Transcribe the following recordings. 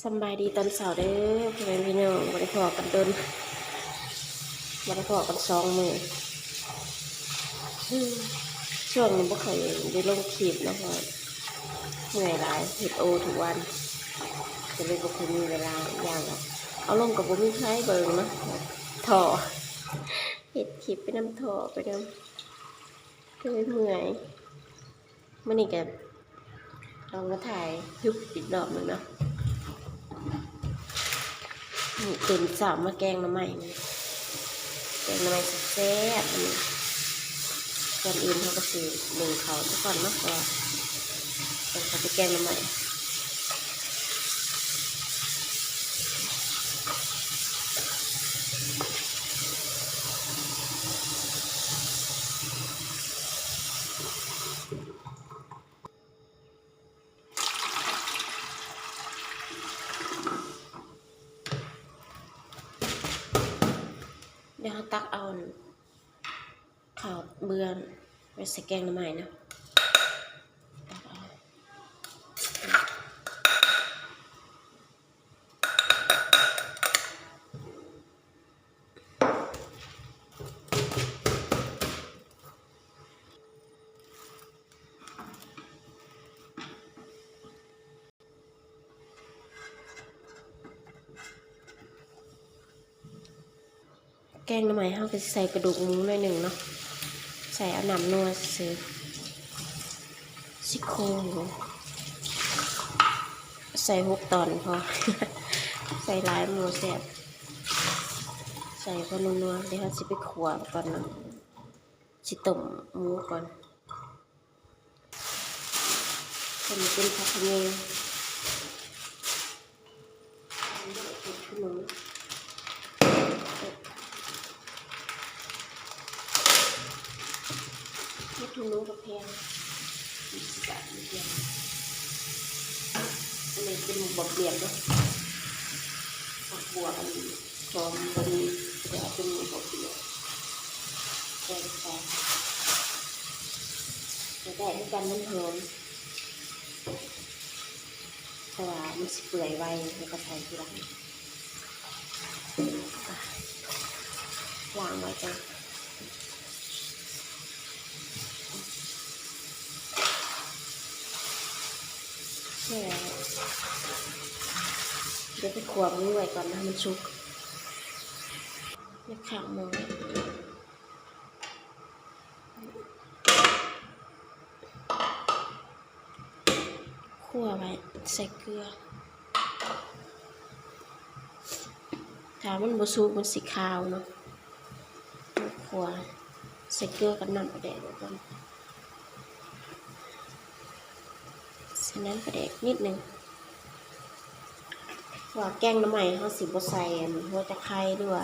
ສຳບາຍດີຕອນເຊົ້າເດີພໍ່ແມ່ພີ່ນ້ອງ, ບໍ່ໄດ້ພໍ້ກັນດົນ, ບໍ່ໄດ້ພໍ້ກັນສອງມື້. ຊ່ວງນີ້ບໍ່ຄ່ອຍໄດ້ລົງຄລິບເນາະ ເພາະວ່າເມື່ອຍຫຼາຍ, ເຮັດໂອທຸກວັນ ກໍເລີຍບໍ່ຄ່ອຍມີເວລາ. ອີກຢ່າງກໍເອົາລົງກໍບໍ່ມີໃຜເບິ່ງເນາະ, ທໍ້ ເຮັດຄລິບໄປນຳ ທໍ້ໄປນຳ ກໍເລີຍເມື່ອຍ. ມື້ນີ້ກໍລອງມາຖ່າຍຢູ່ອີກລອບໜຶ່ງເນາະ. ນີ້ຕື່ນເຊົ້າມາແກງໜໍ່ໄມ້, ແກງໜໍ່ໄມ້ແຊບໆ. ອັນນີ້ ກ່ອນອື່ນເຮົາກໍຊິໜຶ້ງເຂົ້າຊະກ່ອນເນາະ, ເພາະວ່າຕ້ອງເຂົ້າໄປແກງໜໍ່ໄມ້. ດຽວເຮົາຕັກເອົາ ເຂົ້າເບືອໄວ້ໃສ່ແກງໜໍ່ໄມ້ເນາະ. ແກງໜໍ່ໄມ້ເຮົາກໍຊິໃສ່ກະດູກໝູໜ້ອຍໜຶ່ງເນາະ, ໃສ່ເອົານ້ຳນົວຊື່ໆ. ຊີ້ໂຄງໃສ່ຫົກຕອນພໍ, ໃສ່ຫຼາຍມັນບໍ່ແຊບ, ໃສ່ພໍນົວໆ. ດຽວເຮົາຊິໄປຂົ້ວກ່ອນເນາະ, ຊິຕົ້ມໝູກ່ອນ. ອັນນີ້ເປັນຜັກຂະແຍງ ເຫັດຫູ ເຫັດຫູກະແພງ ສິບບາດ. ອັນນີ້ເປັນໝາກບວບລຽບເນາະ, ໝາກບວບອັນ ຫອມບໍ່ດີ ແຕ່ວ່າເປັນໝາກບວບລຽບ ແກງໄປ ແຕ່ໄດ້ຄືກັນ ມັນຫອມ ເພາະວ່າມັນຊິເປື່ອຍໄວ ແລ້ວກໍໃສ່ທີຫຼັງ. ລ້າງໄວ້ກ່ອນ. ແລ້ວ ດຽວໄປຂົ້ວໝູໄວ້ກ່ອນນະ ໃຫ້ມັນສຸກ. ດຽວຂ້າງໝໍ້ ຂົ້ວໄວ້ ໃສ່ເກືອ. ຖ້າມັນບໍ່ສຸກມັນຊິຄາວເນາະ, ຂົ້ວໃສ່ເກືອກັບນ້ຳປາແດກໄວ້ກ່ອນ. ໃສ່ນ້ຳປາແດກນິດໜຶ່ງ. ເພາະວ່າແກງໜໍ່ໄມ້ເຮົາຊິບໍ່ໃສ່ອັນຫົວຕະໄຄ ຫຼືວ່າ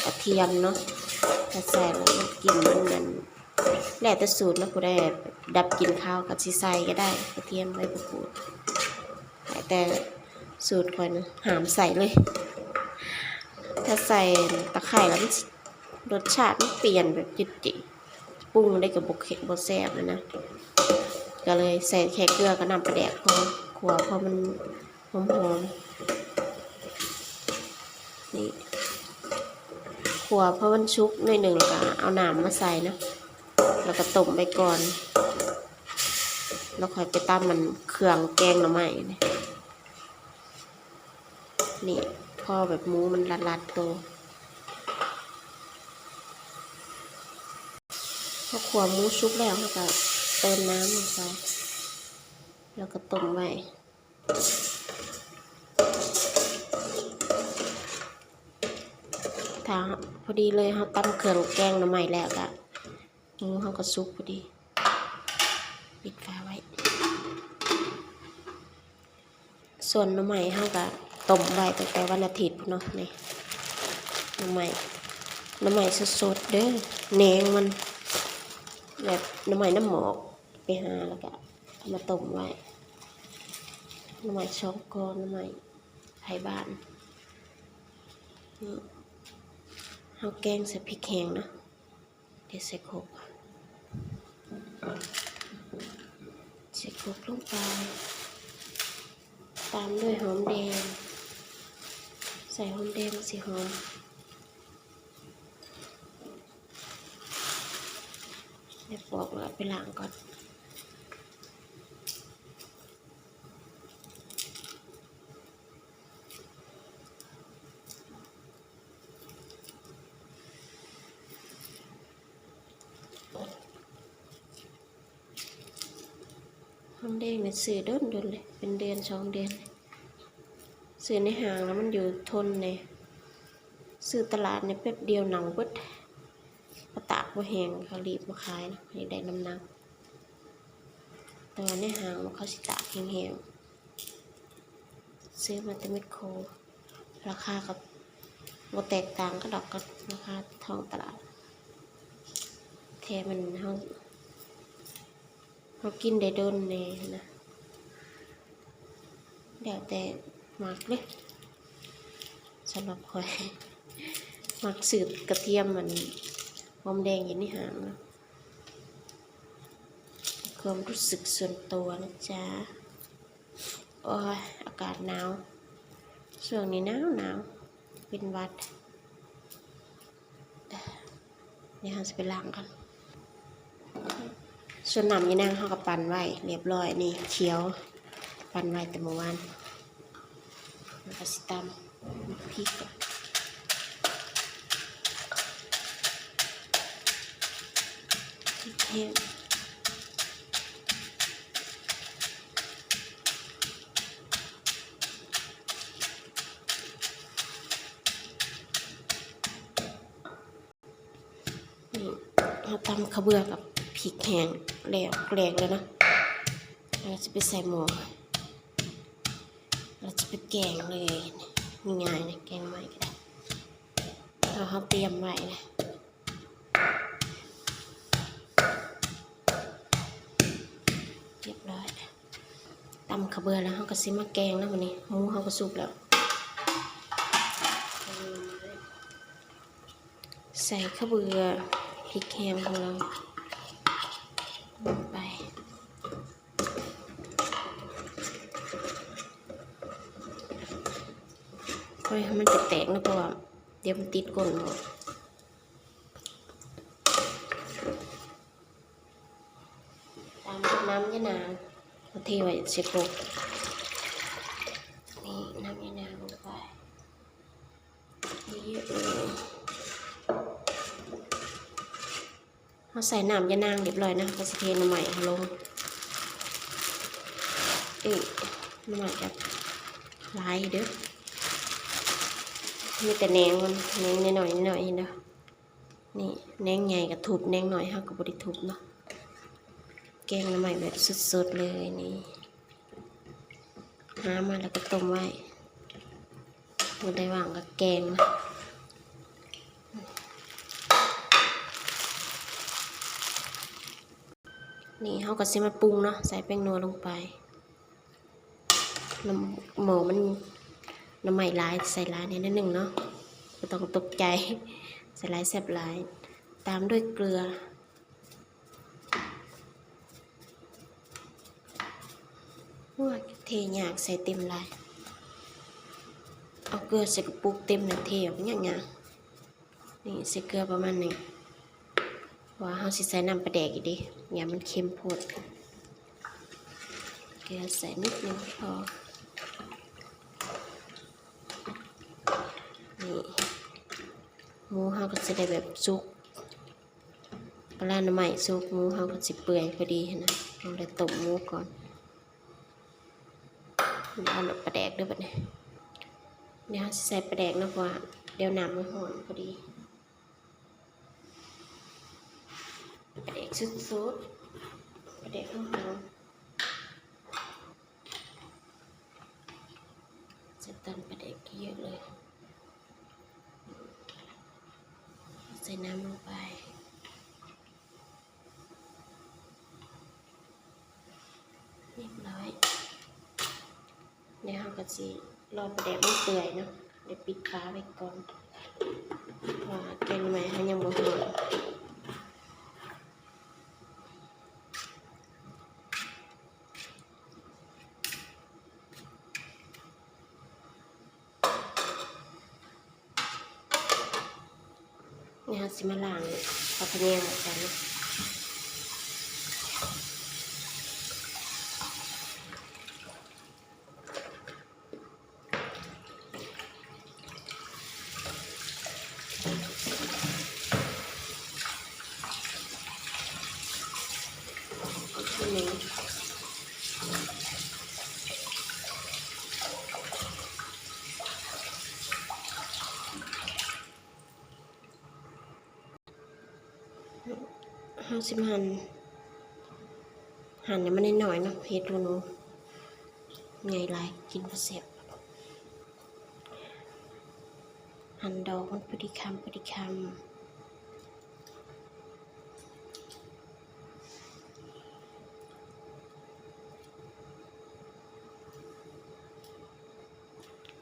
ກະທຽມເນາະ, ຖ້າໃສ່ແລ້ວມັນ ກິ່ນມັນນັ້ນ ແລ້ວແຕ່ສູດເນາະ, ຜູ້ໃດດັບກິ່ນຄາວກໍຊິໃສ່ກໍໄດ້ ກະທຽມ ໃບມະກູດ ແລ້ວແຕ່ສູດ. ຂ້ອຍນະຫ້າມໃສ່ເລີຍ, ຖ້າໃສ່ຕະໄຄແລ້ວມັນຊິ ລົດຊາດມັນປ່ຽນແບບຈືດໆ ປຸງໄດ້ກໍບໍ່ເຄັມ ບໍ່ແຊບຫັ້ນນະ, ກໍເລີຍໃສ່ແຄ່ເກືອກັບນ້ຳປາແດກພໍ, ຂົ້ວພໍມັນຫອມໆ. ນີ້ ຂົ້ວພໍມັນສຸກໜ້ອຍໜຶ່ງ ແລ້ວກໍເອົານ້ຳມາໃສ່ເນາະ, ແລ້ວກໍຕົ້ມໄວ້ກ່ອນ ແລ້ວຄ່ອຍໄປຕຳອັນເຄື່ອງແກງໜໍ່ໄມ້ນີ້. ນີ້ ພໍແບບໝູມັນລັດໆໂຕ. ພໍຂົ້ວໝູສຸກແລ້ວ ເຮົາກໍເຕີມນ້ຳລົງໄປ ແລ້ວກໍຕົ້ມໄວ້. ຖ້າພໍດີເລີຍ ເຮົາຕຳເຄື່ອງແກງໜໍ່ໄມ້ແລ້ວ ກໍໝູເຮົາກໍສຸກພໍດີ. ປິດຝາໄວ້. ສ່ວນໜໍ່ໄມ້ເຮົາກໍຕົ້ມໄວ້ຕັ້ງແຕ່ວັນອາທິດພຸ້ນເນາະ. ນີ້ ໜໍ່ໄມ້ ໜໍ່ໄມ້ສົດໆເດີ, ແໜງມັນ ແບບໜໍ່ໄມ້ນ້ຳໝອກ ໄປຫາແລ້ວກໍເອົາມາຕົ້ມໄວ້. ໜໍ່ໄມ້ສອງກໍ ໜໍ່ໄມ້ໄທບ້ານ. ນີ້ ເຮົາແກງໃສ່ພິກແຫ້ງເນາະ. ເທໃສ່ຄົກ ໃສ່ຄົກລົງໄປ. ຕາມດ້ວຍຫອມແດງ ໃສ່ຫອມແດງມັນຊິຫອມ. ແລ້ວປອກແລ້ວເອົາໄປລ້າງກ່ອນ. ຫອມແດງນີ້ຊື້ດົນໆເລີຍ ເປັນເດືອນສອງເດືອນ. ຊື້ໃນຫ້າງແລ້ວມັນຢູ່ທົນແດ່ ຊື້ຕະຫຼາດນີ້ແປັບດຽວເນົ່າເບິດ. ເຂົາຕາກບໍ່ແຫ້ງ ເຂົາລີບມາຂາຍນະ ເຂົາຢາກໄດ້ນ້ຳໜັກ. ແຕ່ວ່າໃນຫ້າງເຂົາຊິຕາກແຫ້ງໆ ຊື້ມາແຕ່ແມັກໂຄ ລາຄາກໍບໍ່ແຕກຕ່າງກັນດອກ ກັບລາຄາທ້ອງຕະຫຼາດ. ແທ້ມັນ ເຮົາ ເຮົາກິນໄດ້ດົນແດ່ນະ ແລ້ວແຕ່ມັກເລີຍ. ສຳລັບຂ້ອຍ ມັກຊື້ກະທຽມ ອັນ ຫອມແດງຢູ່ໃນຫ້າງເນາະ ຄວາມຮູ້ສຶກສ່ວນຕົວນະຈ໊ະ. ໂອ້ຍ ອາກາດໜາວ ຊ່ວງນີ້ໜາວໆ ເປັນຫວັດ. ດຽວເຮົາຊິໄປລ້າງກ່ອນ. ສ່ວນນ້ຳຍານາງເຮົາກໍປັ່ນໄວ້ລຽບລ້ອຍ ນີ້ຂຽວ ປັ່ນໄວ້ແຕ່ມື້ວານ. ເຮົາກໍຊິຕຳ ພິກ ພິກແຫ້ງ. ນີ້ ເຮົາຕຳເຂົ້າເບືອກັບພິກແຫ້ງແລ້ວ ແຫຼກແລ້ວເນາະ ເຮົາຊິໄປໃສ່ໝໍ້ ເຮົາຊິໄປແກງເລີຍ. ງ່າຍໆ ແກງໜໍ່ໄມ້ກໍໄດ້ ເຮົາ ເຮົາຕຽມໄວ້ນະ. ຮຽບຮ້ອຍ ຕຳເຂົ້າເບືອແລ້ວ ເຮົາກໍຊິມາແກງນຳ. ບັດນີ້ໝູເຮົາກໍສຸກແລ້ວ ໃສ່ເຂົ້າເບືອ ພິກແຫ້ງຂອງເຮົາລົງໄປ. ຄ່ອຍໃຫ້ມັນແຕກໆເນາະ ເພາະວ່າດຽວມັນຕິດກົ້ນໝໍ້. ຕາມດ້ວຍນ້ຳຍານາງ ເທໄວ້ໃສ່ໂຄກ. ນີ້ ນ້ຳຍານາງລົງໄປເຍອະໆເລີຍ. ເຮົາໃສ່ນ້ຳຍານາງຮຽບຮ້ອຍນະ ເຮົາກໍຊິເທໜໍ່ໄມ້ເຮົາລົງ. ເອີ ໜໍ່ໄມ້ກໍຫຼາຍເດີ້ ມີແຕ່ແໜງມັນ ແໜງນ້ອຍໆ ເຫັນບໍ່? ນີ້ ແໜງໃຫຍ່ກໍທຸບ ແໜງນ້ອຍເຮົາກໍບໍ່ໄດ້ທຸບເນາະ. ແກງໜໍ່ໄມ້ແບບສົດໆເລີຍນີ້ ຫາມາແລ້ວກໍຕົ້ມໄວ້ ມື້ໃດວ່າງກໍແກງ. ນີ້ເຮົາກໍຊິມາປຸງເນາະ ໃສ່ແປ້ງນົວລົງໄປ. ນ້ຳ ໝໍ້ມັນ ໜໍ່ໄມ້ຫຼາຍ ໃສ່ຫຼາຍແດ່ໜ້ອຍໜຶ່ງເນາະ ບໍ່ຕ້ອງຕົກໃຈ ໃສ່ຫຼາຍແຊບຫຼາຍ. ຕາມດ້ວຍເກືອ. ໂອ້ຍ ເທຍາກ ໃສ່ເຕັມຫຼາຍ ເອົາເກືອໃສ່ກະປຸກເຕັມແລ້ວເທອອກຍາກໆ. ນີ້ ໃສ່ເກືອປະມານນີ້ ເພາະວ່າເຮົາຊິໃສ່ນ້ຳປາແດກອີກເດ້ ຢ້ານມັນເຄັມໂພດ. ເກືອໃສ່ນິດໜຶ່ງພໍ. ນີ້ ໝູເຮົາກໍຊິໄດ້ແບບສຸກ ປາລາໜໍ່ໄມ້ສຸກ ໝູເຮົາກໍຊິເປື່ອຍພໍດີຫັ້ນນະ. ເຮົາໄດ້ຕົ້ມໝູກ່ອນ ດຽວເອົານ້ຳປາແດກເດີ້ບັດນີ້. ດຽວເຮົາຊິໃສ່ປາແດກເນາະ ເພາະວ່າດຽວນ້ຳມັນຮ້ອນພໍດີ. ປາແດກສຸດໆ ປາແດກຫອມໆ ໃສ່ຕຳປາແດກເຍອະເລີຍ. ໃສ່ນ້ຳລົງໄປ ຮຽບຮ້ອຍ. ແລ້ວເຮົາກໍຊິລໍປາແດກມັນເປື່ອຍເນາະ ແລ້ວປິດຝາໄວ້ກ່ອນ ເພາະວ່າແກງໜໍ່ໄມ້ເຮົາຍັງບໍ່ຮ້ອນ. ນີ້ເຮົາຊິມາລ້າງຜັກຂະແຍງກ່ອນເນາະ. ເຮົາຊິມາຫັ່ນ ຫັ່ນໃຫ້ມັນນ້ອຍໆເນາະ ເຫັດຫູໜູ ໃຫຍ່ຫຼາຍກິນບໍ່ແຊບ. ຫັ່ນດອກມັນພໍດີຄຳ ພໍດີຄຳ.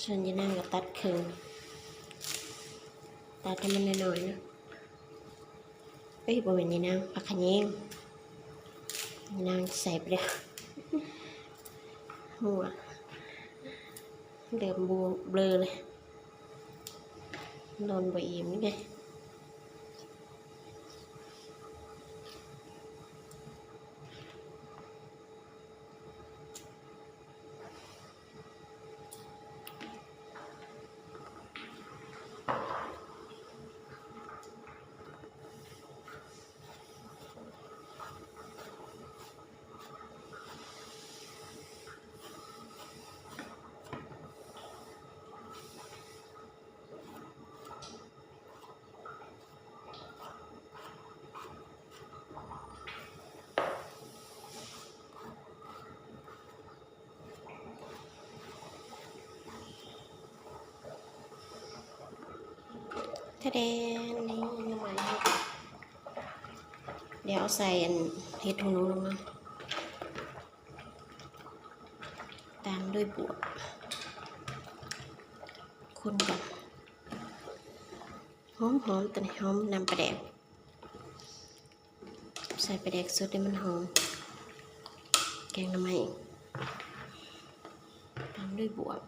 ສ່ວນຍານາງກໍຕັດເຄິ່ງ ຕັດໃຫ້ມັນນ້ອຍໆເນາະ. ເອີຍ ບໍ່ແມ່ນຍານາງ ຜັກຂະແຍງ ຍານາງໃສ່ໄປແລ້ວ ຫົວເລີ່ມເບລອເລີຍ ນອນບໍ່ອີ່ມນີ້ໄງ. ທະແດນ ນີ້ໜໍ່ໄມ້ ດຽວເອົາໃສ່ອັນເຫັດຫູໜູລົງເນາະ ຕາມດ້ວຍບວບ ຄົນກ່ອນ ຫອມໆ ຕອນນີ້ຫອມນ້ຳປາແດກ. ໃສ່ປາແດກສົດໃຫ້ມັນຫອມ ແກງໜໍ່ໄມ້ ຕາມດ້ວຍບວບ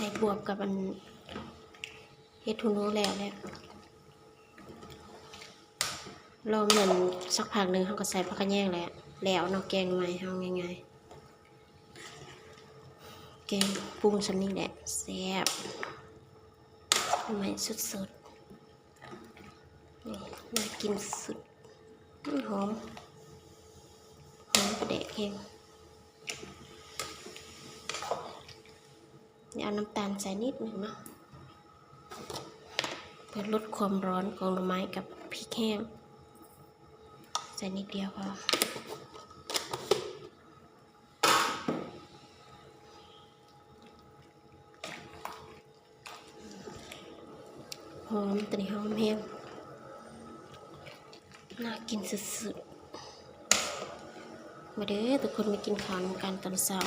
ໃສ່ບວບກັບອັນເຫັດຫູໜູແລ້ວແຫຼະ. ລໍມັນອັນສັກພັກໜຶ່ງ ເຮົາກໍໃສ່ຜັກຂະແຍງແຫຼະ ແລ້ວເນາະ ແກງໜໍ່ໄມ້ເຮົາງ່າຍໆ ແກງປຸງສ່ຳນີ້ແຫຼະ ແຊບ ໜໍ່ໄມ້ສົດໆ ນີ້ ໜ້າກິນສຸດໆ ອື ຫອມ ຫອມປາແດກແຮງ. ດຽວເອົານ້ຳຕານໃສ່ນິດໜຶ່ງເນາະ ເພື່ອລົດຄວາມຮ້ອນຂອງໜໍ່ໄມ້ກັບພິກແຫ້ງ ໃສ່ນິດດຽວພໍ. ຫອມ ຕົວນີ້ຫອມແຮງ ໜ້າກິນສຸດໆ. ມາເດີທຸກຄົນ ມາກິນເຂົ້ານຳກັນຕອນເຊົ້າ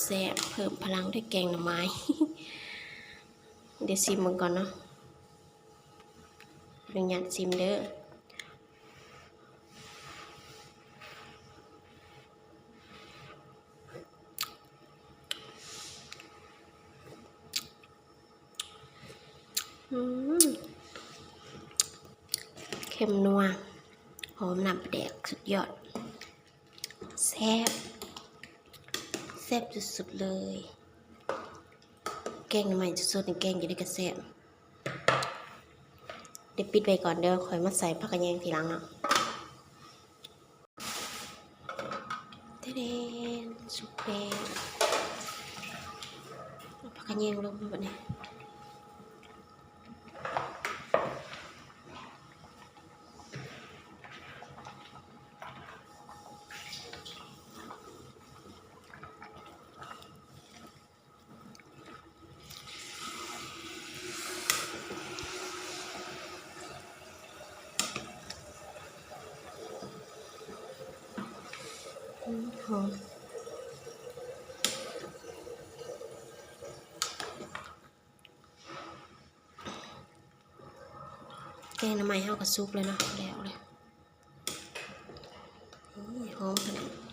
ແຊບໆ ເພີ່ມພະລັງດ້ວຍແກງໜໍ່ໄມ້. ດຽວຊິມເບິ່ງກ່ອນເນາະ ອະນຸຍາດຊິມເດີ. ອືມ ເຂັ້ມນົວ ຫອມນ້ຳປາແດກ ສຸດຍອດ ແຊບ ແຊບສຸດໆເລີຍ. ແກງໜໍ່ໄມ້ສົດໆນີ້ ແກງຈັ່ງໃດກໍແຊບ. ດຽວປິດໄວ້ກ່ອນເດີ ຄ່ອຍມາໃສ່ຜັກຂະແຍງທີຫຼັງເນາະ. ແທ້ໆ ສຸກແລ້ວ ເອົາຜັກຂະແຍງລົງບາດນີ້. ຫອມ ແກງໜໍ່ໄມ້ເຮົາກໍສຸກແລ້ວເນາະ ແລ້ວແລ້ວ. ຫອມຂະໜາດ.